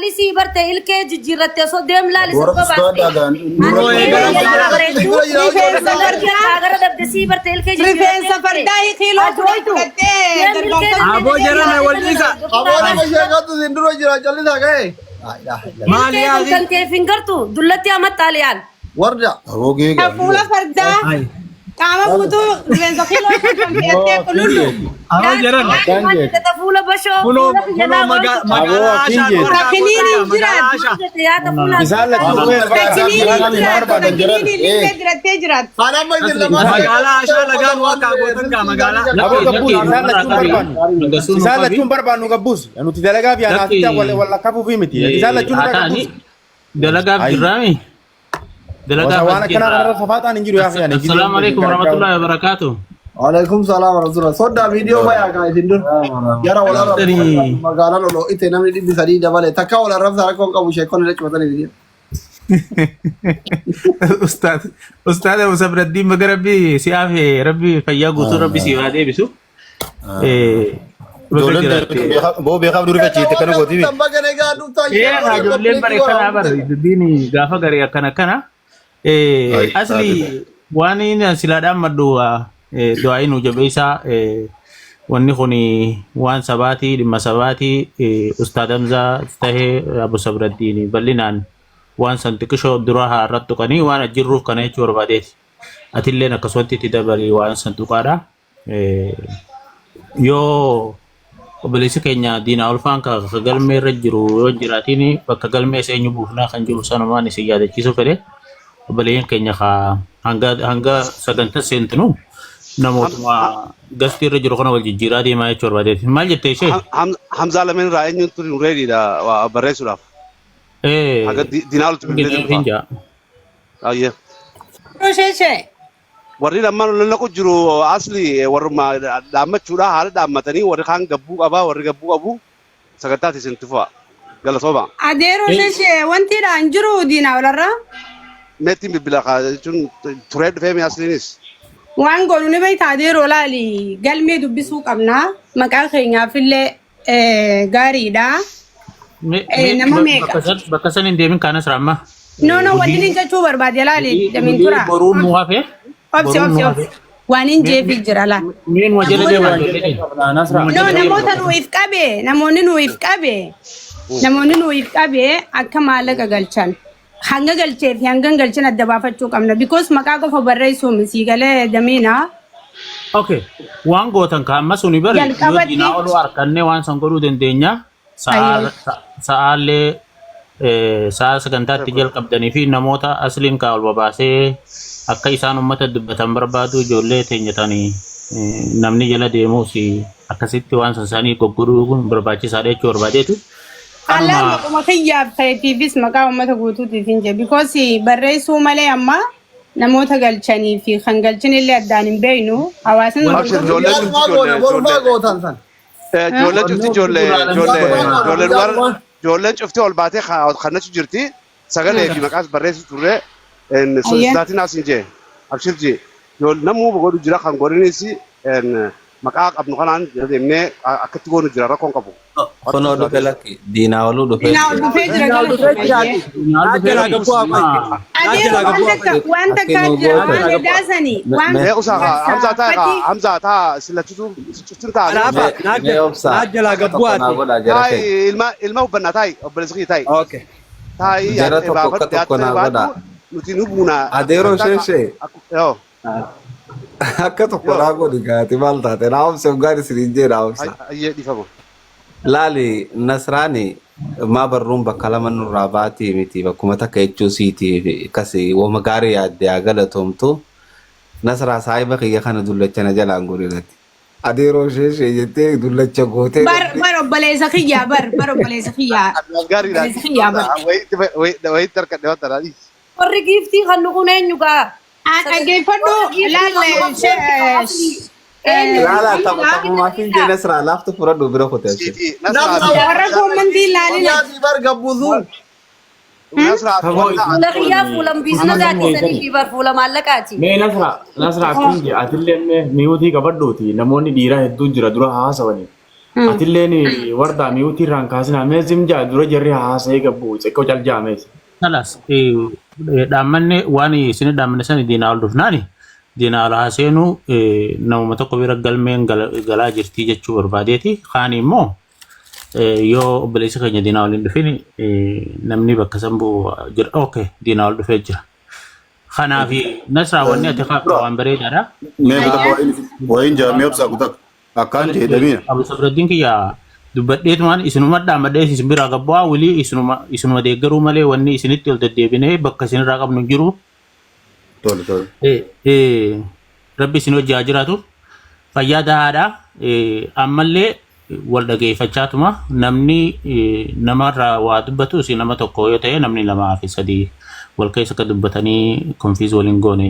Intalli sii barte ilkee jijjiirratte osoo deem laali Warra sirba sodaadhaa baaste. gaan Nuroo eegala Ilkee bareedduu. dura jira Rifeensa fardaa Gara dabde sii barte ilkee jijjiirratte. rifeensa fardaa kiiloo 10 fudhattee dorgomfamte. Aboo jarana wal dhiisa. Aboo nama sheekatu isin dura jira callisaa ga'e. Maali Ilkee yaasi? kan kee fingartu dullatti amma xaaliyaan. Warda. Aboo gee Ka fuula fardaa qaama guutuu rifeensa kiiloo 50 fe'attee qulullu. Aboo jarana. Fuula bashoo. Kunoo Fuula kunoo jalaa magaalaa Ashaa nu harkaa Fakiniin hin gootan magaalaa jiraatu. Ashaa. Isaan lachuu Fakiniin hin barbaadu. jiraatu. Barbaadan jiran. Fakiniin illee dirattee jiraatu. Kan amma isin lamaan. Magaalaa Ashaa lagaan nu harkaa gootan gaa magaalaa. Aboo Lakki gabbuus lakki isaan nurraa lachuun qabi. barbaannu. Hangasuu nu Isaan qabi. lachuun barbaannu gabbuus. Nuti dalagaa fi Lakki anaasitti wal lakkafuufi miti. Isaan lachuun haa irraa ta'ani gabbuus. dalagaaf Ayi. jirraami. Dalagaaf Waan as akkanaa jirra. kanarra safaaxaan hin jiru yaa fi ani. Assalaamu alaikum warahmatullahi wabarakatuh. Alaikum salaam warahmatullah. Soddaa viidiyoo bayaa kaa isin dur. Jara wal arrabsu Tarii magaalaan ol ho'ite namni 300 dabale takka wal arrabsa rakkoon qabu sheekonni cufatanii viidiyoo. Ustaad Ustaad Abu Sabraddiin baga Rabbi si hafe Rabbi fayyaa guutuu Rabbi si haa deebisu. Baga Ijoolleen jiraatte. boo beekaaf durii fachiitte kana gootii. Baga nagaa dhuftaa Ee ijoolleen bare kana bara dubbiin gaafa garee akkana akkana. Ay, Asli waan inni silaadhaan maddu du'aa nu jabeessaa wanni kun waan sabaatii dhimma sabaatii Ustaad Hamzaa tahee Abu Sabraddiin bal'inaan waan san xiqqishoo dura haa irratti tuqanii waan ajjirruuf kana jechuu barbaadeeti. Atilleen akkasumatti itti dabalii waan san tuqaadha. Yoo obboleessi keenya diinaa olfaan ka galmee irra jiru yoo jiraatiin bakka galmee isa eenyu buufnaa kan jiru sanumaan isin yaadachiisuu fedhe obboleeyyan keenya ka hanga hanga sagantaa seentinu namootuma gastii irra jiru kana wal jijjiiraa deemaa jechuu barbaadeeti. Maal jettee ishee? Hamzaa lameen irraa eenyutu nu reediidha waa barreessuudhaaf. Haga diinaa olitti bilbilee Hin dhufa. jaa. Ayyee. Sheeshee. Warri lammaan ol naqu jiru asli warruma dhaammachuudha haala dhaammatanii warri kaan gabbuu qaba warri gabbuu qabu sagantaati isin tufa. Galatooma. Adeeroo sheeshee wanti dhaan jiru diinaa olarraa. Meettiin bilbila kaa jechuun turee dhufee mi asliinis. Waan goonu ni beekta adeeroo laali galmee dubbisuu qabna. Maqaa keenyaafillee gaariidha. Nama meeqa? Bakka san hin deemin kaanas raamma. No, no, wanti inni jechuu barbaade laali damiin tura. Boruun nu hafe. Obsi, Boruun obsi, nu obsi. hafe. Waan hin jeefi jira laa. Miin wa jala deemaa ijoollee. No, namoota nuuf qabe, namoonni nuuf qabe, namoonni nuuf qabe akka maallaqa galchan. Hanga galchee fi hanga hin galchin adda baafachuu qabna. Because maqaa qofa barreessuu miti galee damiina. Okay. Waan gootan ka amma suni bari yoo Jalqabatti diinaa oluu harkannee waan san godhuu dandeenya. Ayyee. Sa'aallee sa'a sagantaatti jalqabdanii fi namoota asliin kaa ol babaasee akka isaan uummata dubbatan barbaadu ijoollee teenya tanii namni jala deemuus akkasitti waan san isaanii goggodhuu kun barbaachisaadha jechuu barbaadeetu. Alaa Kanuma maquma kiyyaaf keetiifis maqaa uummata guutuutiif hin jedhu. Because barreessuu malee amma namoota galchanii fi kan galchin illee addaan hin beeknu. Hawaasni Abshir dorgommii ijoollee Guyyaa cufti dhumaa goona ijoollee borumaa ijoollee gootan san. ijoollee cufti ijoollee ijoollee ijoollee Guyyaa dubar dhumaa. ijoolleen cufti ol baatee kannachu jirti sagalee fi maqaas barreessu turre Ayyee. sodaatiin as hin jee abshir jee namuu godhu jira kan godhinis maqaa qabnu kanaan jala deemnee akkatti goonu jira rakkoon qabu. Kunoo dhufe lakki diinaa oluu dhufee Diinaa ol dhufee jira Diinaa ol dhufee galatooma. jira. Ayyee. diinaa ol Naajjalaa dhufee gabbuu haa qoy. Adeero Naajjalaa waan gabbuu haa takka qoy. waan Akki takkaa nu jira goote. waan edaasanii waan Mee usaa Hamzaa taa'e fatii Hamzaa taa silachitu cuftin taa'e. Anaafa Mee mee obsaa naajjalaa akka gabbuu tokko naa haati. godhaa jara Taa'i keenya. ilma ilma hubbannaa taa'i obboleessi kiyya taa'i. Okay. Taa'i Jara yaadda tokko akka baafadhu tokko yaadda naa godhaa. baafadhu nuti nu buuna Adeeroo sagantaa sheeshee yoo akka tokko yoo naa godhi gaati maal taate naa obse dhugaan isin hin jee naa obsa. ayyee dhiifama. Laali Nasraani maa barruun bakka lama nurraa baatii miti bakkuma takka jechuu siiti akkasi wama gaarii yaadde haa galatoomtu. Nasraa saahiba kiyya kana dullacha na jalaan godhinati. Adeeroo sheeshee jettee dullacha gootee bar bar obboleessa kiyyaa bar bar obboleessa kiyyaa Ati gaariidha. obboleessa kiyyaa bar. Wayitti harkadhe waan tanaa dhiisi. Warri giiftii kan nu kun eenyu gaa? Dhaggeeffadhu Warri giiftii kan nu laal eenyu? Laala taphumaaf hin jee Nasraa laaftu fudhadhu bira kute ashee. Siiti Namni Nasraa warra koommantii ilaalina. Guyyaa bar gabbusuu. Nasraa Taboo wanta Fuula kiyyaa fuula amma biizinasaatii gammoo sanii fi bar fuula maallaqaati. Mee Nasra Nasra akkin jee atillee mee miyuutii qabadhuuti namoonni dhiiraa hedduun jira dura haasawanii. Atilleen wardaa mute irraan kaasinaa mee zim jaa dura jarri haasa'ee gabbu xiqqoo cal jaamees. Kalas dhaammanne waan isin dhaammanne sani diinaa ol dhufnaani diinaa ol haaseenuu namuma tokko bira galmeen galaa jirtii jechuu barbaadeeti. Kaan immoo yoo obboleessi keenya diinaa ol hin dhufin namni bakka san bu'u jira. Okay, diinaa ol dhufee jira. Kanaaf Nasraa, wanni ati kaafte waan bareedaadha. Mee kutaa wayin jaamee obsaa kutaa akkaan jedhamina. Abu Sabraddiin kiyya dubbadheetumaan isinuma dhaammadhee isin biraa gabbu'aa wilii isinuma deeggaruu malee wanni isinitti ol deddeebinee bakka isinirraa qabnu hin jiru. Tole tole. Rabbi isin hojii haa jiraatu. Fayyaa dahaadha. Ammallee wal dhageeffachaatuma namni namarraa waa dubbatu isin nama tokko yoo ta'e, namni lamaa fi sadii wal keessa akka dubbatanii confuse waliin goone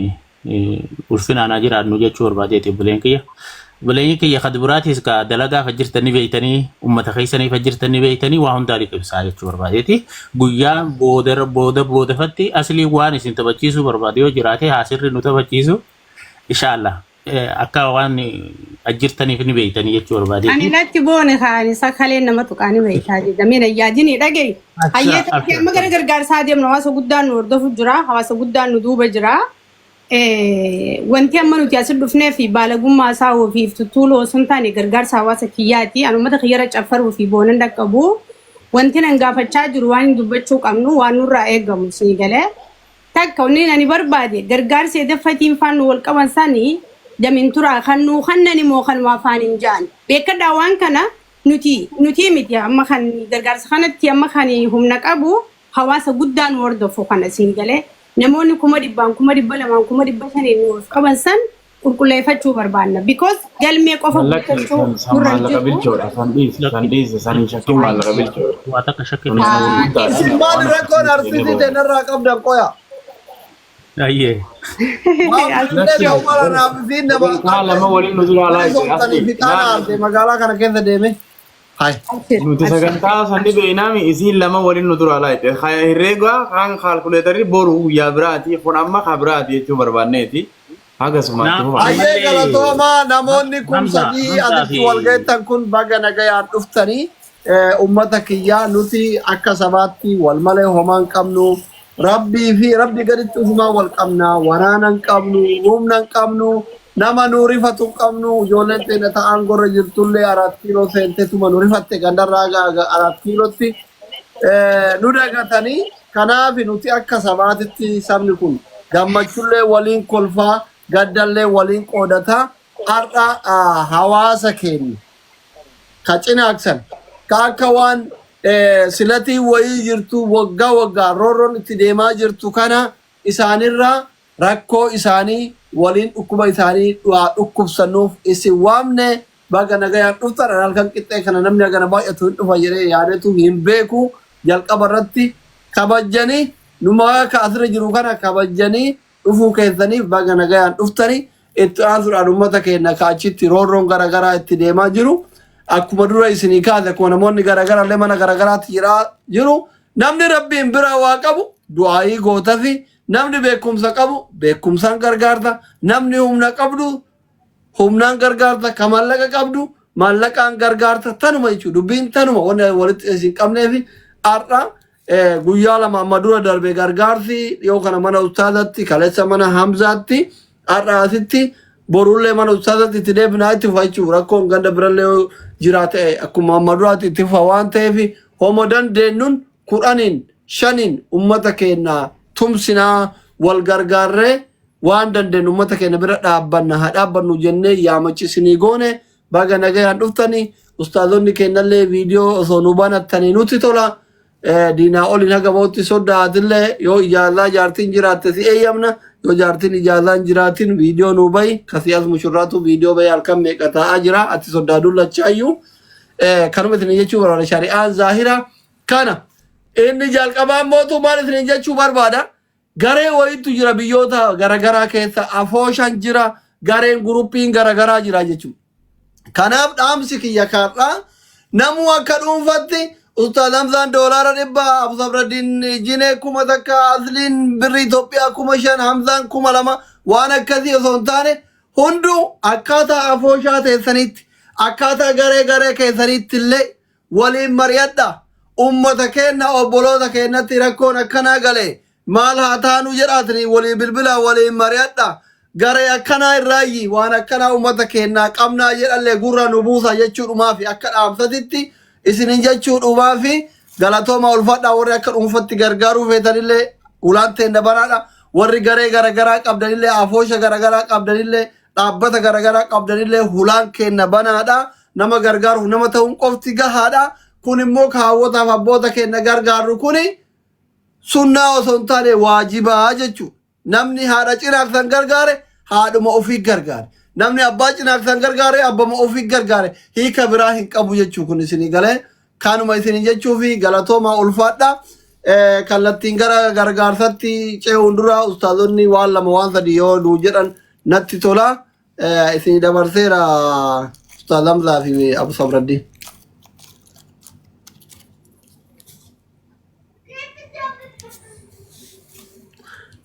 ulfinaan haa jiraannu jechuu barbaadeeti obboleen kiyya. Obboleen kiyya ka dubaraatiis ka dalagaa fa jirtanii beeytanii, uummata keessanii fa jirtanii beeytanii, waa hundaa liqimsaa jechuu barbaadeeti. Guyyaa booda booda boodafatti aslii waan isin taphachiisuu barbaade yoo jiraate haasirri nu taphachiisu inshallah akka waan ajjirtaniif ni beeytanii jechuu Ani barbaadeeti. natti boone kaani sakaleen nama tuqaani beektaa jedhamee yaadini dhagaye. Hayyee taatee amma gara gargaarsaa deemnu, hawaasa guddaan nu hordofu jira, hawaasa guddaan nu duuba jira. Wanti amma nuti asi dhufnee fi baalagummaa isaa ofiif tuttuuluu osoo hin taane gargaarsa hawaasa kiyyaati. Ani uummata kiyyarra caffaruu fi boonan dhaqqabu. Wanti nan gaafachaa jiru, waan hin dubbachuu qabnu, waan nurraa eegamu sii galee. Takka wanni ani barbaade gargaarsa edaffatiin faan nu wal qaban sanii damin turaa kan nuu kannan immoo kanuma afaan hin jaan. Beekadhaa, waan kana nuti miti amma kan gargaarsa kanatti amma kan humna qabu hawaasa guddaa nu hordofu kana siin galee, namoonni 100,000, 200,000, 500,000 nuuf qaban san qulqulleeffachuu barbaanna. Because galmee qofa Mallaqni guuttachuu san nurra hin maallaqa jiru. bilchoodha. San dhiisi, san dhiisi, san hin shakkin, maallaqa bilchoodha. Waa takka shakkii Sun keessa. guddaadha. Isin maal Waan rakkoon akkasii arsiisii seenee ta'e qabdan qoya? Ayyee. Waan Lakki ta'u mala naaf isiin nama sagantaa lama waliin nu dura alaa akka asli fi xaana aarte magaalaa kana keessa deeme. Hai. Nuti sagantaa sanni beeynaami, isiin lama waliin nu dura alaa herreegaa kan calculatorri boru guyyaa biraati, kun amma ka biraati jechuu barbaanneeti hagasuma itti fufa. Hayyee, galatoomaa. Namoonni kun Hamza, 3 Hamzaa asitti fi wal geettan kun baga nagayaan dhuftanii. Ummata kiyyaa, nuti akka sabaatti wal malee homaa hin qabnu. Rabbii fi rabbii gaditti ufumaa wal qabna. Waraana hin qabnu, humna hin qabnu, nama nu rifatu hin qabnu. Ijoolleen teenya ta'an gorra jirtullee Araat Kiiloo seentetuma nu rifatte, gandarraa haga Araat Kiilootti nu dagatanii. Kanaaf nuti akka sabaatitti sabni kun gammachullee waliin kolfaa, gaddallee waliin qoodataa. Har'a hawaasa keenya ka cinaaqsan ka akka waan silatii wayii jirtu waggaa waggaa roorroon itti deemaa jirtu kana isaanirraa rakkoo isaanii waliin dhukkuba isaanii waa dhukkubsannuuf isin waamne. Baga nagayaan dhuftan. An halkan qixxee kana namni hagana baay'atu hin dhufa jedhee yaadetu hin beeku. Jalqaba irratti kabajjanii numa akka asirra jiru kana kabajjanii dhufuu keessaniif baga nagayaan dhuftanii. Itti aansuudhaan uummata keenya kaachitti roorroon garaagaraa itti deemaa jiru. Akkuma dura isinii kaase, akkuma namoonni garaagaraa illee mana garaagaraatti jiraa jiru. Namni rabbiin biraa waa qabu du'aayii gootafi, namni beekumsa qabu beekumsaan gargaarta, namni humna qabdu humnaan gargaarta, ka maallaqa qabdu maallaqaan gargaarta. Tanuma jechuudha dubbiin, tanuma wanni walitti isin qabneefi. Har'a guyyaa 2 amma dura darbe gargaarsi dhiyoo kana mana ustaazatti, kaleessa mana Hamzaatti, har'a asitti, borullee mana ustaazatti itti deebinaa, itti fufa jechuudha. Rakkoon ganda birallee yoo jiraate akkuma amma duraatti itti fufa waan ta'eef, homo dandeenyuun 10n 5n ummata keenya tumsinaa, wal gargaarree waan dandeenyu ummata keenya bira dhaabbanna, haa dhaabbannu jennee yaamachisinii goone. Baga nagayaan dhuftanii. Ustaazonni keenyallee viidiyoo osoo nu banattanii nutti tola. Diinaa oliin haga ba'utti soddaatillee yoo ijaazaa jaartiin jiraatte si eeyyamna, yoo jaartiin ijaazaa hin jiraatin viidiyoo nuu bahi. Kasii as mushurraatu viidiyoo bahi halkan meeqa taa'aa jira, ati soddaa dullachaayyuu. Kanuma isin jechuu barbaada. Shari'aan zaahira kana. Inni jalqabaan mootu maal isin jechuu barbaada? Garee wayiitu jira, biyyoota garagaraa keessa afooshan jira, gareen groupiin garagaraa jira jechuudha. Kanaaf dhaamsi kiyya kaadhaa, namuu akka dhuunfatti Ustaaz Hamzaan $100, Abu Sabraddiin Jinee 1000, Asliin birrii Itoophiyaa 5000, Hamzaan 2000, waan akkasii osoo hin taane hunduu akkaataa afooshaa teessanitti Akkaataa garee garee keessaniitti illee waliin mari'adha. Ummata keenna obboloota keennatti rakkoon akkanaa gale maal haa taanuu jedhaatanii walii bilbilaa waliin mari'adha. Garee akkanaa irraayyi waan akkanaa ummata keennaa qabnaa jedhallee gurra nu buusa jechuudhumaafi akka dhaamsatitti isinin jechuudhumaafi galatooma ulfadhaa warri akka dhuunfatti gargaaruu feetanillee ulaan teenna banaadha. Warri garee garagaraa qabdanillee afoosha garagaraa qabdanillee dhaabbata garagaraa qabdanillee hulaan keenna banaadha. Nama gargaaruuf nama ta'uun qofti gahaadha. Kun immoo kaawwotaaf abboota keenya gargaarru kuni sunnaa osoo hin taane waajibaa jechuudha. Namni haadha cinaaksan gargaare haadhuma ofii gargaare. Namni abbaa cinaaksan gargaare abbama ofii gargaare. Hiika biraa hin qabu jechuu kun isinii galee kanuma isinii jechuu fi galatoomaa ulfaadha. Kallattiin gara gargaarsatti ce'uun dura ustaazonni waan lama waan sadi yoo nuu jedhan natti tola. Isinii dabarseera Ustaaz Hamzaa fi Abu Sabraddiin.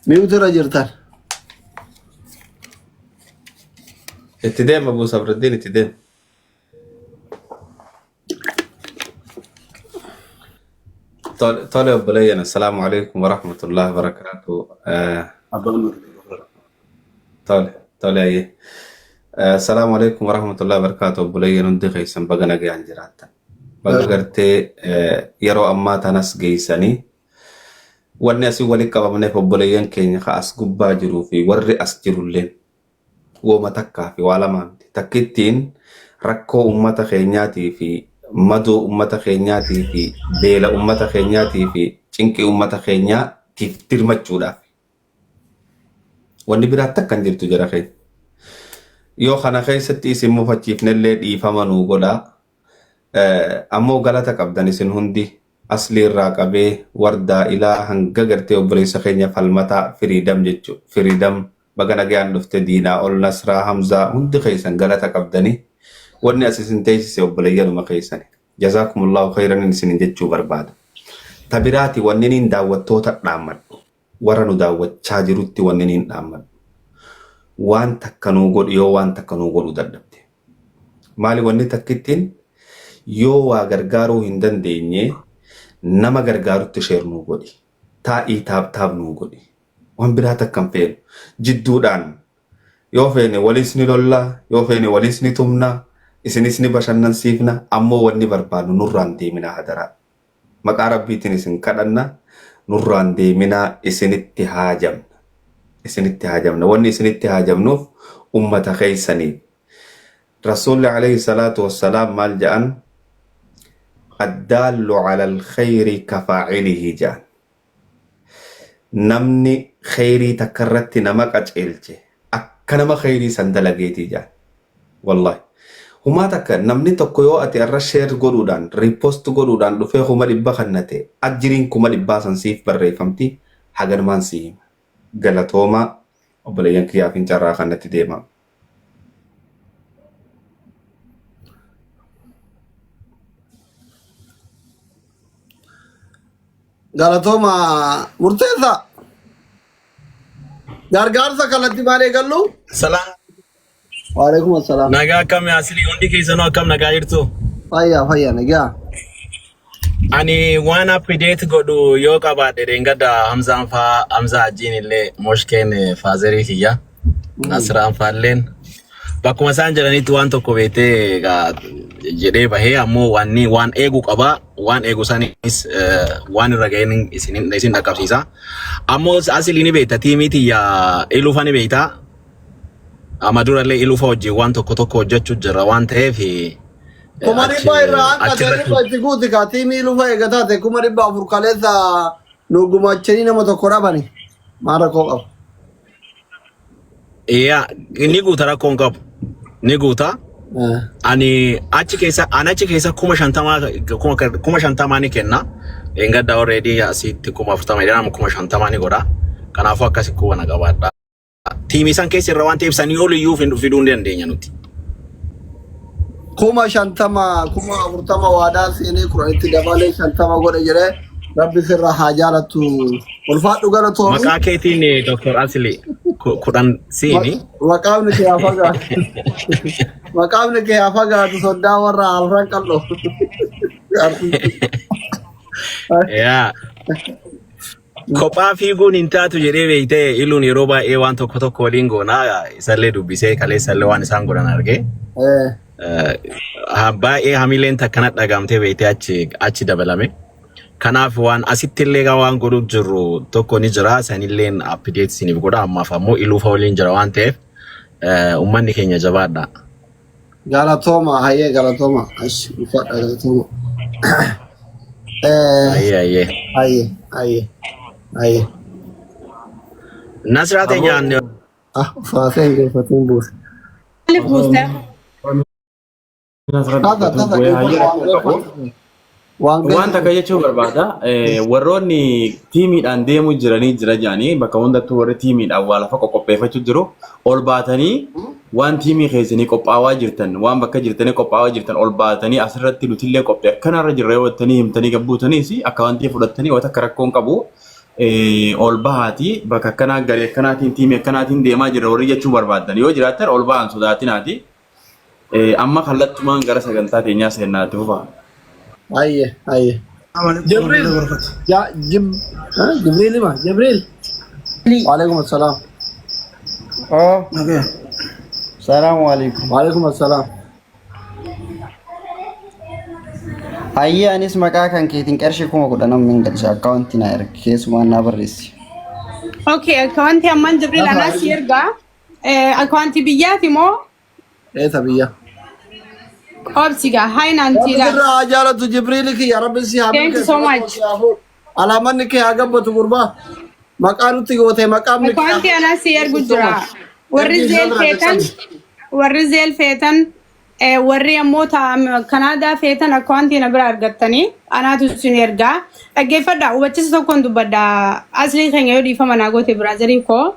Mute irra jirtan. Itti deema Abu Sabraddiin itti deema. Tole tole obboleeyyan assalaamu alaikum warahmatullahi wabarakaatu. Tole tole ayyee. Assalaamu alaikum warahmatullahi wabarakaatu obboleeyyan hundi keessan baga nagayaan jiraattan. Baga gartee yeroo ammaa tanas geessanii wanni asii walitti qabamneef obboleeyyan keenya ka as gubbaa jiruu fi warri as jirulleen wooma takkaa fi waa lamaa miti. Takkittiin rakkoo ummata keenyaatii fi madoo ummata keenyaatii fi beela ummata keenyaatii fi cinqii ummata keenyaatiif dirmachuudhaaf. Wanni biraa takka hin jirtu jara keenya. Yoo kana keessatti isin mufachiifnellee dhiifama nuu godhaa. Ammoo galata qabdan isin hundi aslii irraa qabee wardaa ilaa hanga gartee obboleessa keenya falmataa firiidam jechuudha. Firiidam baga nagayaan dhufte diinaa ol nasraa hamzaa hundi keessan galata qabdanii wanni as isin teessise obboleeyyanuma keessani. Jazaakumullahu khayran isin jechuu barbaada. Ta biraati wanni niin daawwattoota dhaammadhu. Warra nu daawwachaa jirutti wanni niin dhaammadhu. Waan takka nuu godhu yoo waan takka nuu godhuu dadhabde. Maali wanni takkittiin yoo waa gargaaruu hin dandeenye nama gargaarutti share nuu godhi. Taa'ii tap tap nuu godhi. Waan biraa takka hin feenu. Jidduudhaan yoo feene waliis ni lolla, yoo feene waliis ni tumna, isinis ni bashannansiifna, ammoo wanni barbaannu nurraan deeminaa hadaraa. Maqaa Rabbiitiin isin kadhanna nurraan deeminaa isinitti haajamna. Isinitti haajamna. Wanni isinitti haajamnuuf ummata keessaniif. Rasuulli alayhi salaatu wassalaam maal jedhan? Addaallu ala alkhayri kafaa'ilihi jedhan. Namni kheyrii takka irratti nama qaceelche akka nama kheyrii san dalageetii jedhan. Wallahi. Humaa takka namni tokko yoo ati irra share godhuudhaan repost godhuudhaan dhufee 100,000 kannate ajriin 100,000 san siif barreeffamti haganumaan sii hima. Galatoomaa obboleeyyan kiyyaa fincarraa kanatti deemaa. Galatooma murteessa. Gargaarsa kallattii maal eegallu? Salaam. Waalaikum assalaam. Nagaa akkami asli hundi keessanuu akkam nagaa jirtu? Fayyaa fayyaa nagaa. Ani waan update godhu yoo qabaadhe dheengadda Hamzaan faa Hamzaa Hajjiin illee moshkeen faazerii kiyya. Nasraan faalleen bakkuma isaan jedhanitti waan tokko beektee egaa jedhee bahee ammoo wanni waan eegu qaba waan eegu sanis waan irra ga'een isin isin dhaqqabsiisa. Ammoo asli ni beekta tiimii tiyya ilufa ni beekta. Amma durallee ilufa wajjin waan tokko tokko hojjechuu jirra waan ta'eef Kuma achi dhibba irraa hanqate achirratti dhibba itti guuti kaa tiimii lufa eegataa ta'e 400,000 kaleessa nu gumaachanii nama tokko dhabani. Maal rakkoo qabu? Yaa ni guuta rakkoo hin qabu. Ni guuta. Ani achi keessa ani achi keessa 50,000 50,000 ni kenna. Engadda already asitti 40,000 jedhama 50,000 ni godha. Kanaafuu akkasi kuba na qabaadha. Tiimii san keessa irra waan ta'eef sanii ol iyyuu fiduu hin dandeenya nuti. 50,000 40,000 waadaa seenee kudhanitti dabalee 50 godhe jedhee rabbi sirra haa jaalattu. Ulfaadhu galatoomi. Maqaa keetiin Dr. Asli 10 siini. Maqaamni kee haa fagaatu. Maqaamni kee haa fagaatu soddaa warra afran qal'oo. Yaa. Kophaa fiiguun hin taatu jedhee beektee iluun yeroo baay'ee waan tokko tokko waliin goonaa isallee dubbisee kaleessallee waan isaan godhan argee. Baay'ee hamileen takkana dhagaamtee beektee achi dabalame. Kanaaf waan asitti illee waan godhu jirru tokko ni jira. Sanilleen update isiniif godha. Ammaaf ammoo iluufa waliin jira waan ta'eef uummanni keenya jabaadha. Galatooma, hayyee galatooma. Ashi, uffadha galatooma. Ayyee ayyee. Hayyee, hayyee, hayyee. Nasraa teenyaan Ah, uffatee hin geeffatiin buuse. Maaliif buuste? Tata, tata, waan Waan takka jechuu barbaada. Warroonni tiimiidhaan deemuu jiranii jira jedhanii bakka hundattuu warri tiimiidhaan waa lafa qoqopheeffachuu jiru ol baatanii waan tiimii keessanii qophaawaa jirtan waan bakka jirtanii qophaawaa jirtan ol baatanii asirratti nutillee qophii akkanarra jirra yoo jettanii himtanii gabbuutaniis akkaawwantii fudhattanii waan takka rakkoon qabu ol bahaatii bakka akkanaa garee akkanaatiin tiimii akkanaatiin deemaa jirra warri jechuu barbaadan yoo jiraattan ol bahan sodaatinaati. Amma kallattumaan gara sagantaa keenyaa seennaatti fufaa. Hayyee, hayyee. Jibriil, ya Jib, Jibriil hima, Jibriil. Waalaikum assalam. Oh, salaamu alaikum. Waalaikum assalam. Hayyee anis maqaa kan keetiin qarshii 10,000 min galcha akkaawuntii naa ergi keessumaan naa barreessi. Okay, akkaawuntii ammaan Jibriil anaa si ergaa. Akkaawuntii biyyaati moo Eeta biyya. Obsiga, hi Rabbi Nanti. sirraa haa jaalatu Jibriil kiyya Rabbi si haa Thank you so much. Alaamanni kee haa gabbatu gurbaa. Maqaa nutti goote maqaamni kee. Akkaawuntii anaa si ergu jira. Warri Zelle feetan, warri Zelle feetan, warri ammoo Kanaadaa feetan akkaawuntii na bira argattanii anaatu isin ergaa. Dhaggeeffadhaa, hubachiisa tokkoon dubbadha. Asliin keenya yoo dhiifama naa goote biraazarii koo.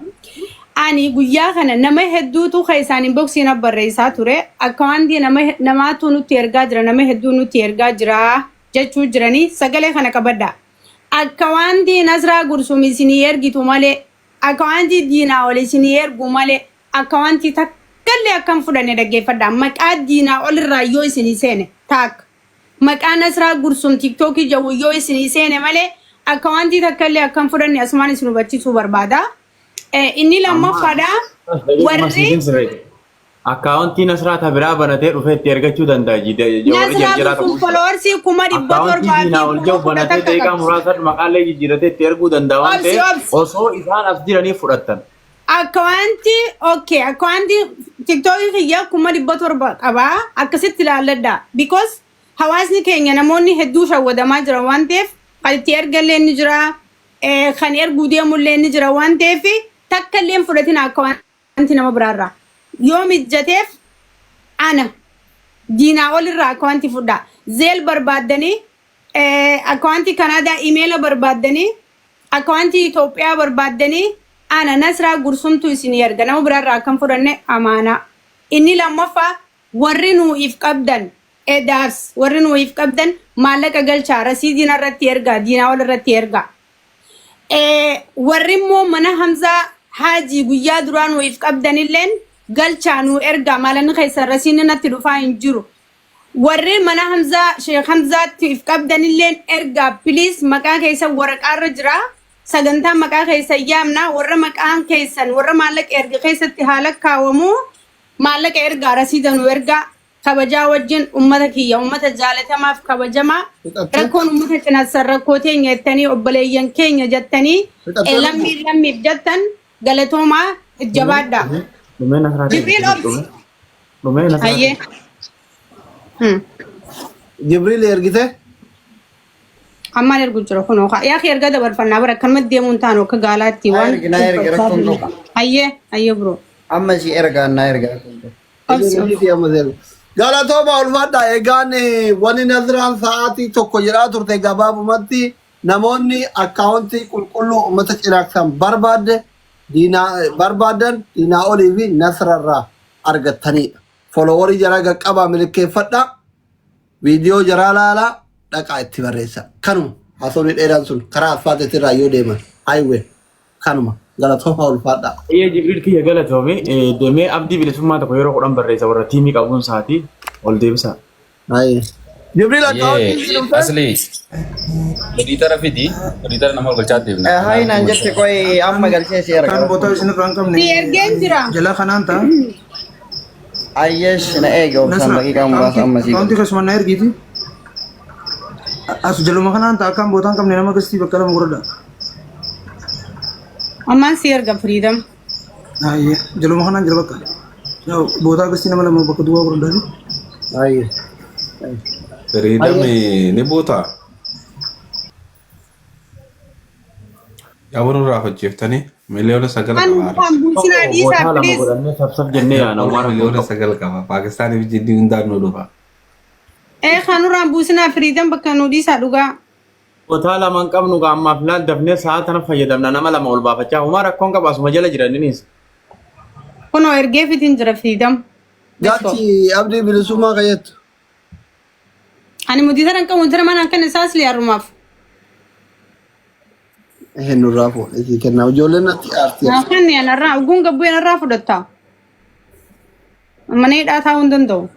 Ani guyyaa kana nama hedduutu kan isaan inboxii na barreessaa ture. Akkaawuntii nama namaatu nutti ergaa jira, nama hedduu nutti ergaa jira jechuu jiranii sagalee kana qabadha. Akkaawuntii Nasraa Gursum isinii ergitu malee, akkaawuntii diinaa ol isinii ergu malee, akkaawuntii takkallee akkam fudhanne dhaggeeffadha. Maqaa diinaa ol irraa yoo isinii seene taakka. Maqaa Nasraa Gursum TikTokii jedhu yoo isinii seene malee akkaawuntii takkallee akkam fudhanne asumaan isin hubachiisuu barbaada. Inni lammaffaadha. Warri Akkaawuntii Nasraa ta biraa banatee dhufee itti ergachuu danda'a. Warri Nasraa jarjaraa Gursum tokko. followersii kuma dhibba Akkaawuntii torbaa fi diinaa ol kuma jiru kudha banatee takka daqiiqaa qabdi. muraasa maqaalee jijjiiratee itti erguu danda'a waan Obsi ta'eef obsi. osoo isaan as jiranii fudhattan. Akkaawuntii okay akkaawuntii TikTokii kiyya 700,000 qabaa akkasitti ilaalladha. Because hawaasni keenya namoonni hedduu shawwadamaa jiran waan ta'eef kan itti ergallee ni jira kan erguu deemullee ni jira waan ta'eef takka illee hin fudhatin akkaawuntii nama biraarraa. Yoo mijateef ana diinaa olirraa akkaawuntii fudhaa. Zelle barbaaddanii akkaawuntii Kanaadaa imeela barbaaddanii akkaawuntii Itoophiyaa barbaaddanii ana Nasraa Gursumtu isinii erga nama biraarraa akkam fudhanne amaanaa. Inni lammaffaa warri nuuf qabdan edaas warri nuuf qabdan maallaqa galchaa rasiidiin irratti ergaa diinaa ol irratti ergaa. Warri immoo mana Hamzaa Haajii guyyaa duraa nuuf qabdanilleen galchaa nuu ergaa maalanni keessan rasiinni natti dhufaa hin jiru. Warri mana Hamzaa Sheekh Hamzaatti if qabdanilleen ergaa please maqaa keessan waraqaarra jira. Sagantaa maqaa keessan yaamna warra maqaan keessan warra maallaqa erga keessatti haala kaawwamu maallaqa ergaa rasiida nu ergaa kabajaa wajjin ummata kiyya ummata jaalatamaaf kabajamaa rakkoon ummata cinaassan rakkoo teenya jettanii obboleeyyan keenya jettanii lammii lammiif jettan galatoomaa jabaadha. Dhumee Nasraa Jibriil obsi. Dhumee Nasraa. Hayyee. Jibriil ergite? Ammaan ergu jira kunoo yaa kee erga dabarfannaa bara akkanumatti deemuun taanu akka gaalaatti Naa waan. ergi naa ergi rakkoon qabu. Hayyee hayyee bro. Amma si ergaa naa erga rakkoon qabu. Obsi obsi. Galatooma ulfaadha. Egaan wani Nasraan sa'aatii tokko jedhaa turte gabaabumatti namoonni akkaawuntii qulqulluu uummata cinaaqsan barbaadde diinaa barbaadan diinaa olii fi Nasrarraa argattanidha. Followerii jaraa qaqqabaa milkeeffadha. Viidiyoo jaraa laalaa dhaqaa itti barreessa. Kanuma haasawni dheeraan sun karaa asfaaltiitirraa yoo deeman highway kanuma. Galatoomaa ulfaadhaa. Iyyee Jibriil kiyya galatoome deemee abdii bilisummaa tokko yeroo 10 barreessa warra tiimii qabuun isaatii ol deebisa. Ayi. Jibriil akkaawwantiin si Yee, dhufte? asli moditara fidi, moditara nama ol galchaa deemna. Hayi naan jette qoy amma galchee si erga. Kan bootaa isinirraa hin qabne Si ergeen jira. jala kanaan ta'a. Ayyesh na eege obsaan Nasra daqiiqaa muraasa amma sii akkaawuntii galcha. keessumaa na ergiiti. As jaluma kanaan ta'a akkaan bootaa hin qabne nama gastii bakka lama godhadha. Ammaan si erga Freedom. Ayyee jaluma kanaan jira bakka. Bootaa gastii nama lama bakka duwwaa godhadha. Ayi. Freedom ni buuta. Yaaboo nurraa hojjeftanii 9 million Kan qaba. kan buusinaa dhiisaa Bootaa lama please. godhannee sabsab jennee yaana homaa rakkoon Miliyoona qabu. sagal qaba. Paakistaaniif jiddii hundaan nu dhufa. Ee kan nurraan buusinaa Freedom bakka nu dhiisaa dhugaa. Bootaa lama hin qabnu gaa ammaaf laal dafnee sa'a tana fayyadamna nama lama ol baafachaa homaa rakkoon qabu asuma jala jiraninis. Kunoo ergee fitiin jira Freedom. Let's go. Galchi abdii bilisummaa kayyattu. Ani mudii hin qabu jira mana kan isaas liyarumaaf. Eheen nurraa fuudhee sii kennaa. Ijoolleen natti aarti. Naa kan yanarraa oguun gabbuu yanarraa fudhatta. Mana hidhaa taa'uu hin danda'u.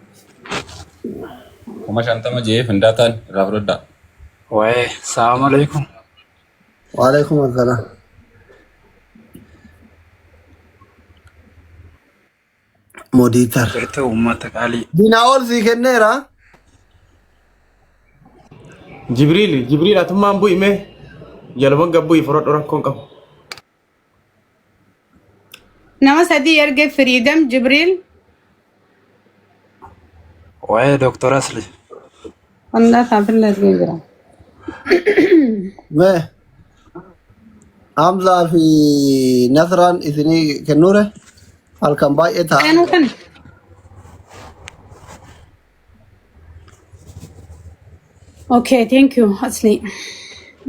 50,000 jee findaataan irraa fudhadhaa. Waa'ee, salaamu alaikum. Waalaikum assalam. Modiitar. Jirtu uummata qaalii. Dinaa ol sii kenneera. Jibriil Jibriil atummaan bu'i mee jaluma gabbu'i fudhadhu rakkoon qabu. Nama sadii erge Freedom Jibriil. Waa'ee Dooktor Asli. Wallah taafilla ergee jira. Mee Hamzaa fi Nasraan isinii kennuure halkan baay'ee ta'a. Eenyu kan? Okay, thank you Asli.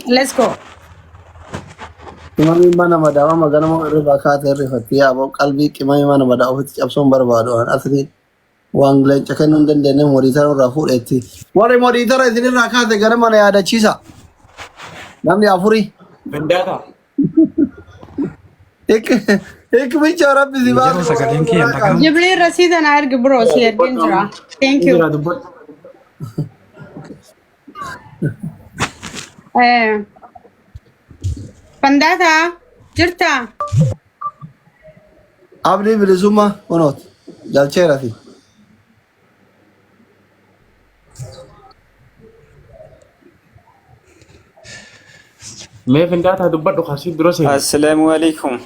Let's go. Qimamii mana madaama maganama irraa kaatee irrifatti yaaboo qalbii qimamii mana madaa ofitti cabsuun barbaadu waan asliin waan leenca kennuu hin dandeenye modiitara irraa fuudheetti. Warri modiitara isinirraa kaase gara mana yaadachiisa. Namni afurii. Findaataa. Hikmicha rabbi si Hin jiru baasu sagaleen kiyya hin dhagahamu. Jibriil rasiida na ergi bro si ergeen jira. Thank you. Jira dubbadhu. Eh, Fandaataa jirtaa? Abdii bilisummaa kunooti galcheera fi. Mee findaataa dubbadhu kasii dura seeni. Assalaamu alaikum.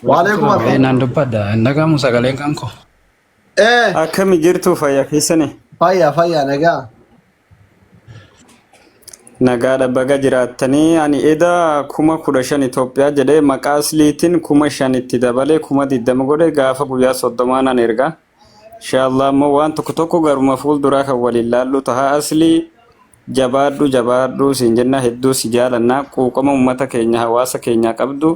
Waalaikum Waa'ee assalam. naan dubbadha. Hin dhagahamu sagaleen kan koo. Akkami jirtu fayyaa keessani? Fayyaa fayyaa nagaa. Nagaadha baga jiraattanii ani eda 15,000 Itoophiyaa jedhee maqaa asliitiin 5,000 itti dabalee 20,000 godhe gaafa guyyaa 30 nan erga. Inshaallah immoo waan tokko tokko garuma fuulduraa kan waliin laallu taha aslii jabaadhu jabaadhu siin jenna hedduu si jaalannaa quuqama uummata keenya hawaasa keenyaa qabdu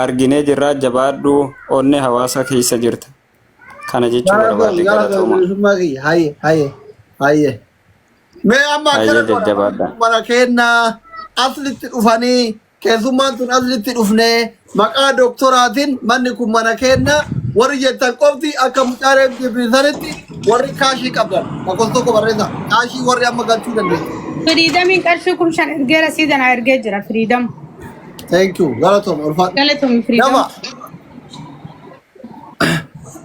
arginee jirraa jabaadhu onnee hawaasa keessa jirta. Kana jechuu Galatoom barbaade galatoom galatooma. bilisummaa kiyya haye haye haye. Mee amma akkana Hayyee godha jajjabaadha. mana kennaa aslitti dhufanii keessummaan tun aslitti dhufnee maqaa doktoraatiin manni kun mana kennaa warri jettan qofti akka mucaaree jibbisanitti warri kaashii qabdan lakkoofsa tokko barreessa kaashii warri amma galchuu dandeessu. Freedomiin qarshii 5,000 ergee rasiida na ergee jira Freedom. Thank you galatoom ulfaadhu. Galatoom Freedom. Nama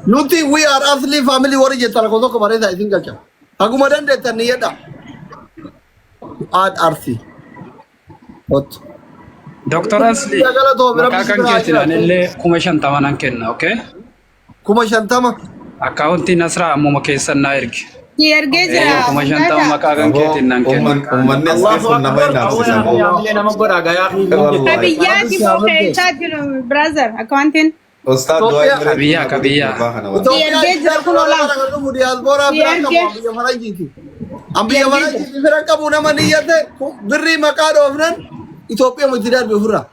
nuti we are asli family warri jettan lakkoofsa tokko barreessa isin galcha. Haguma dandeettan ni jedha. Aad arsi. Ot. Dooktor Asli Galatoom maqaa rabbi si kan biraa haa keetiin jiraatu. anillee 50,000 nan kenna, okay? 50,000. Akkaawuntii Nasraa ammuma keessan naa ergi. Si ergee jira 50,000 Fandaataa. maqaa kan keetiin nan kenna. Uummanni as Allahu keessuun nama akbar. hin haasisa moo? Yaamilee nama godhaa gayaa fi Ka Wallahi. biyyaati moo keessaa jiru brother akkaawuntiin. Ustaad du'aa Itoophiyaa biratti Kabiyyaa na godhi kabiyyaa. gurbaa kana wallahi. Si Itoophiyaa ergee jira kun diiyaasporaa olaa. kana dhufu diiyaasporaa Si fira qabu ergee. an biyya faranjiiti. An Si biyya ergee jira. faranjiiti fira qabu nama niyyate birrii maqaa dhoofnan Itoophiyaa miti darbe ofirraa.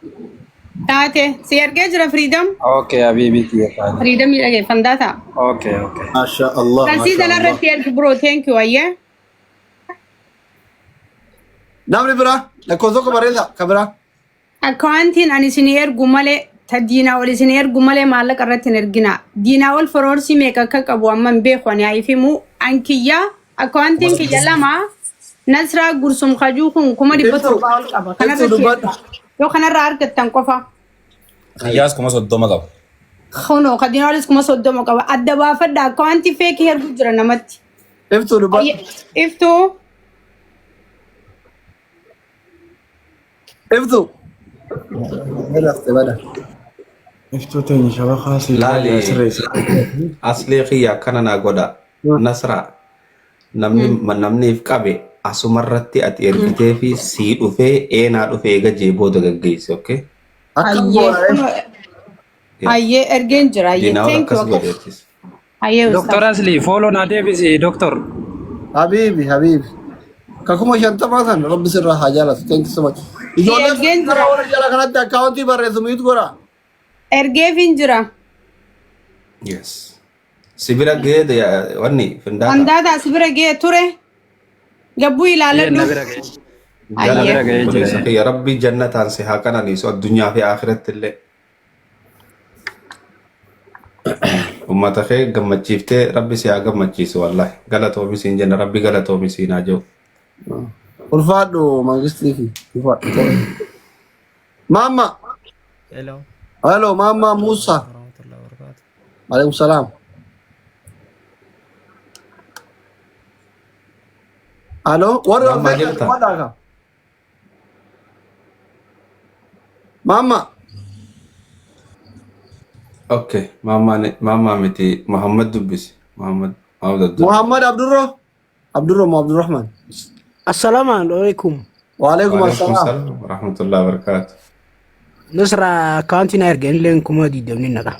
Taate si ergee jira Freedom. Okay, habibi kiyya qaali. Freedom dhagee Fandaataa. Okay, okay. Masha Allah, Rasiida masha Allah. narratti ergi bro thank you ayyee. Namni biraa lakkoofsa tokko barreessa ka biraa. Akkaawuntiin ani isinii ergu malee Ta diinaa ol isin ergu malee maallaqa irratti hin ergina. Diinaa ol foroorsii meeqa akka qabu amma hin beeku ani haayifimu. An kiyya akkaawuntiin kiyya lama Nasraa Gursum Kajuu kun kuma dhibba Ibsu torbaa ol qaba. ibsu Kanarratti dubbadhu. erga. Yoo kanarraa argattan qofa. Xiyyaas 30,000 qaba. Kunoo ka diinaa olis 30,000 qaba. Adda baafadha akkaawuntii feekii ergu jira namatti. Ibsu dubbadhu. Iftuu. Ibsu. Lafte bada. Iftuu teenya shabakaa si Laali sirreessa. aslee kiyya akkana naa godha. Nasraa namni namniif qabe asumarratti ati ergitee fi sii dhufee eenaa dhufee eega jee booda gaggeessi okay? Akkam Ayyee goona kunoo ayyee ergeen jira ayyee Diinaa ol thank you akkas akkas godheettis. ayyee Doktor ustaaz. Asli follow na deebisi doktor. Habiibi habiibi. Ka 50,000 san rabbi sirraa haa jaalatu. Thank you so much. Ijoollee Ergeen gara jira warra jala kanatti akkaawuntii barreessu miit godha. ergeefin jira. Yes. Sibira gahee wanni findaata. Handaataa si bira ga'ee ture gabbuu Iyyee na ilaaladhu. bira ga'ee. Na bira Ayyee ga'ee jira. Obboleessa kiyya rabbi jannataan si haa qananiisu addunyaa fi akhiratti illee. Uummata kee gammachiiftee rabbi si haa gammachiisu wallahi. Galatoomi siin jenna rabbi galatoomi siin haa jiru. Ulfaadhu mangistii fi ulfaadhu. Maamma. Hello. Hello maamma Musa. Warahmatullahi wabarakatuh. Alaikum salaam. Hello warri ol Maammaa feetan jirta? dubbadhaa ka. Maamma. Okay. Maammaa maammaa miti Muhammad dubbisi. Muhammad Muhammad Abdul. Muhammad Abdurro. Abdurro mo Abdurrahman. Assalamu alaikum. Wa alaikum Waalaikum assalam. salaam warahmatullahi wabarakatuh. Nasra akkaawuntii na erga illee 20,000 naqa.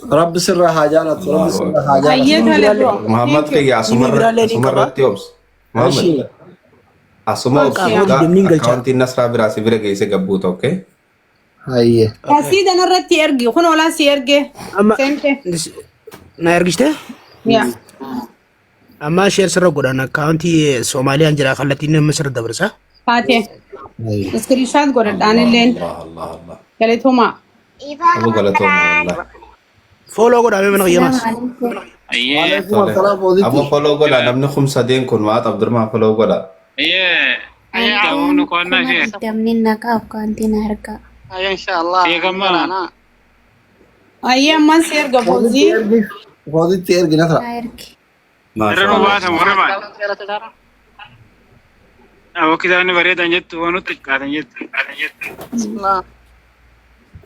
Rabbi sirraa haa jaalatu. Rabbi Allahu sirraa haa akbar. ayyee jaalatu. tole bro Muhammad thank you. kiyya Dhibee biraallee ni qaba. asumarratti obsi. Muhammad Eshi. asuma Bakka obsi kuma dhugaa digdamni galcha. akkaawuntiin Nasraa biraa si bira geesse gabbuuta okay? Hayyee. Okay. Asiidan irratti ergi kun olaan si erge Amma seente. na ergiste? Yaa. Amma sheer sirra godhan akkaawuntii Soomaaliyaan jira kallattiin nama sirra dabarsa. Taate Hayyee. iskiriishaat godhadhaan Allah illeen Allah Allah Allah. galatooma. Abu galatooma wallahi. Fooloo godhamee mana Assalamu qiyyamas. alaikum. Wa alaikum Tole. assalam Abu Fawzitti. follow godha namni 3000 kun maat Abdurrahman follow godha. Anilleen 20,000 naqa akkaawuntii na ergaa. Ayyee ammaan si erga Fawzitti foozii. ergi. Fawzitti ergi Nasra. Na ergi. Maasha Allah.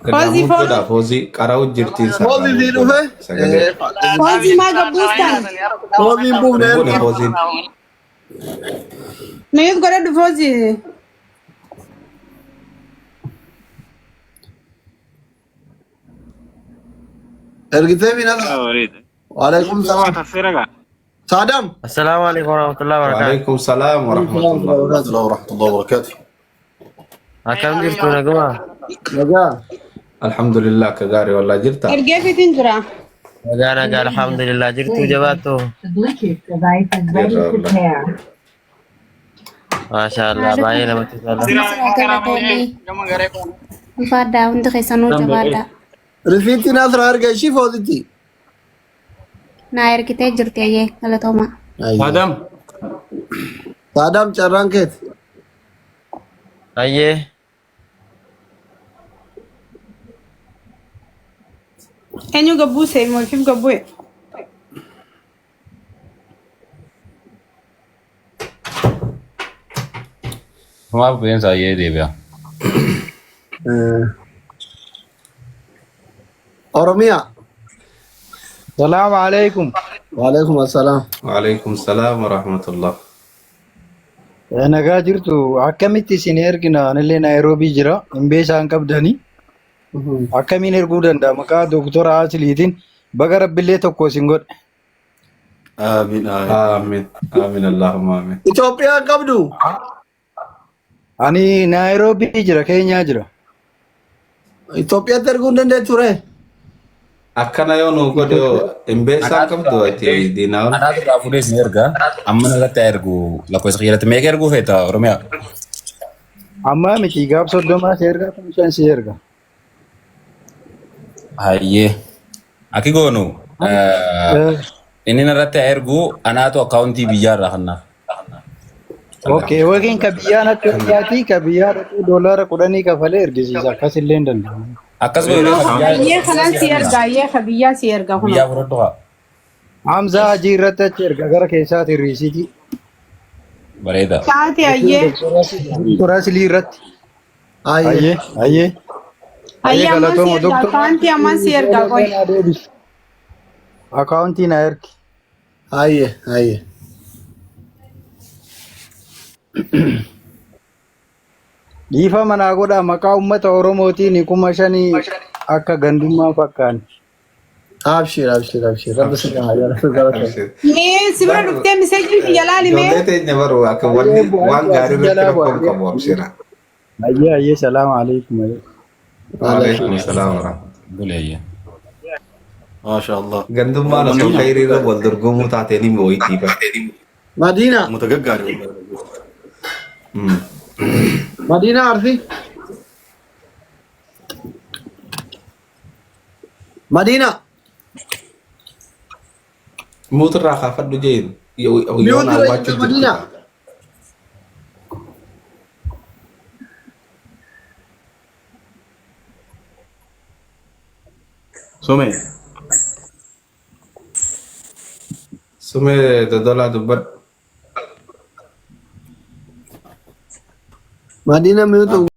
Foozii Irraa godha fooloo. foozii qara'u jirtiin Fawzi sarara sii godha dhufe. sagalee. Foozii maa gabbuustan? Fawzi hin buufne Hin buune ergi. fooziin. Miyuut godhadhu foozii. Ergitee fi Nasra. Wa alaikum salaam. Saadam. Assalamu alaikum warahmatullahi wabarakatuh. Waalaikum salaam warahmatullah. Warahmatullahi wabarakatuh. Akkam jirtu naguma? Nagaa. Alhamdulillah akka gaarii wallahi jirta. Ergeefiitiin jira. Nagaa nagaa alhamdulillah jirtu jabaattu. Jirra wallahi. Maasha Allah baay'ee namatti tola. Nasra galatoomii. Ulfaadhaa hundi keessanuu jabaadhaa. Rifiitti Nasra erga ishii Fawzitti. Na ergitee jirti ayyee galatoomaa. Adam. Saadam carraan keeti. Ayyee. Eenyu gabbuuse molfiif gabbu'e. Maaf qilleensa ayyee deebi'a. Oromiyaa. Salaamu alaikum. Wa alaikum assalam. Waalaikum salaam warahmatullah. Nagaa jirtu akkamitti isin ergina anillee Naayiroobii jira hin beesaan qabdanii akkamiin erguu danda'a maqaa doktora Asliitiin baga rabbillee tokko isin godhe. Amiin amiin. Amiin amiin Allahumma amiin. Itoophiyaan qabdu. Ani Naayiroobii jira Keenyaa jira. Itoophiyaatti erguu hin dandeettu ree? Akkana yoo nu godhe hin beesaan qabdu ati diinaa ol. Anaatu irraa fuudhee isin erga. Amma narratti haa ergu lakkoofsa kiyyatti meeqa erguu feeta Oromiyaa? Ammaa miti gaaf 30 si erga 5,000 si erga. Hayyee. Akki goonu inni narratti haa ergu anaatu akkaawuntii biyyaarraa kannaaf. Okay, yookiin ka biyyaa natti ergaati ka biyyaa dhaqee $10 kafalee ergisiisa akkasillee hin danda'amu. Akkas godhe ka biyyaa Ayyee kanan si erga ayyee ka biyyaa si erga kunoo. biyyaa fudhadhu haa. Hamzaa Hajii irratti achi erga gara keessaatiin riisiitii. Bareeda. Taate ayyee. Doktor Aslii irratti. Ayyee ayyee. Ayyee Ayyee amman si galatooma erga doktor. akkaawuntii amman si erga qoy. Akkaawuntii na ergi. Ayyee ayyee. Dhiifama naa godhaa maqaa uummata Oromootiin 5,000 akka gandummaa fakkaanne. Abshir abshir abshir. Rabbi si haa jaalatu galatooma. Mee si bira dhuftee miseejiin kiyya laali mee. Ijoollee teenya baruu akka wanni waan gaarii irratti jalaa rakkoo hin bu'aa. qabu abshira. Ayyee ayyee salaamu alaikum. Waalaikum salaam warahmatullahi. Buleeyye. Maasha Allah. Gandummaan osoo khayrii irra wal dorgomuu taatee ni moo'itii bara. Madiina. Uummata gaggaarii. Madiina Arsi. Madiina. Muutirraa kaafadhu jeen yoon Miyuutirra jirta awwaachuu jirti. Madiina. Sume. Sumee dodolaa dubbadhu. Madiina miyuutu.